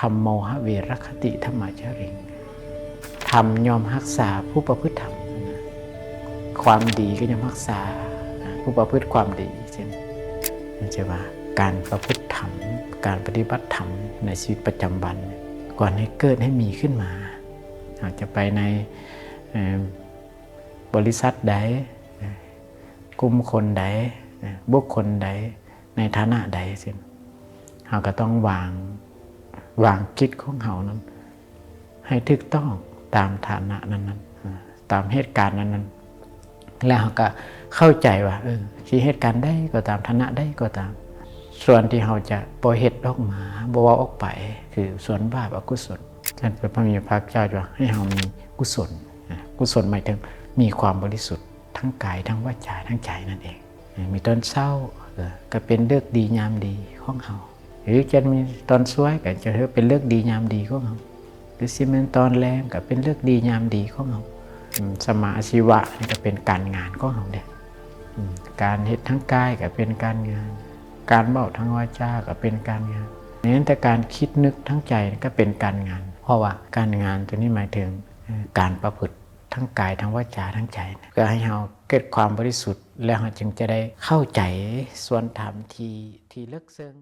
ທຳໂມຫະເວລະຄະຕິທຳມະຈາຣິງ ທຳຍ່ອມຮັກສາຜູ້ປະພຶດທຳ ຄວາມດີກໍຍ່ອມຮັກສາຜູ້ປະພຶດຄວາມດີ ເຊັ່ນ ຈະວ່າການປະພຶດທຳ ການປະຕິບັດທຳໃນຊີວິດປະຈຳວັນ ກ່ອນໃຫ້ເກີດໃຫ້ມີຂຶ້ນມາ ເຮົາຈະໄປໃນ ເອີ່ມ ບໍລິສັດໃດ ກຸ່ມຄົນໃດ ບຸກຄົນໃດ ໃນຖານະໃດ ເຊັ່ນ ເຮົາກໍຕ້ອງວາງ ວາງກິດຂອງເຮົານັ້ນ ໃຫ້ຖືກຕ້ອງຕາມຖານະນັ້ນໆ ເອີ ຕາມເຫດການນັ້ນໆ ແລ້ວເຮົາກໍເຂົ້າໃຈວ່າ ເອີ ຊິເຫດການໃດກໍຕາມ ຖານະໃດກໍຕາມ ສ່ວນທີ່ເຮົາຈະບໍ່ເຮັດອອກມາ ບໍ່ເວົ້າອອກໄປ ຄືສ່ວນບາບອະກຸສົນ. ສະນັ້ນ ພະຜູ້ມີພະພາກເຈົ້າວ່າໃຫ້ເຮົາມີກຸສົນ ອາ ກຸສົນໝາຍເຖິງມີຄວາມບໍລິສຸດ ທັງກາຍ ທັງວາຈາ ທັງໃຈນັ້ນເອງ. ມີຕອນເຊົ້າ ເອີ ກໍເປັນເລີກດີຍາມດີຂອງເຮົາ ຫຼືຈະມີຕອນສວຍ ກໍຈະຖືເປັນເລີກດີຍາມດີຂອງເຮົາ ຫຼືຊິແມ່ນຕອນແລງ ກໍເປັນເລີກດີຍາມດີຂອງເຮົາ. ອາ ສຳມາອາຊີວະນີ້ກໍເປັນການງານຂອງເຮົາເດ້. ອາ ການເຮັດທາງກາຍກໍເປັນການງານ ການເວົ້າທາງວາຈາກໍເປັນການງານ ແມ່ນແຕ່ການຄິດນຶກທາງໃຈກໍເປັນການງານ ເພາະວ່າການງານຕົວນີ້ໝາຍເຖິງ ເອີ ການປະພຶດທັງກາຍ ທັງວາຈາ ທັງໃຈ ເພື່ອໃຫ້ເຮົາເກີດຄວາມບໍລິສຸດ ແລ້ວເຮົາຈຶ່ງຈະໄດ້ເຂົ້າໃຈສ່ວນທຳທີ່ ທີ່ເລິກເຊິ່ງ.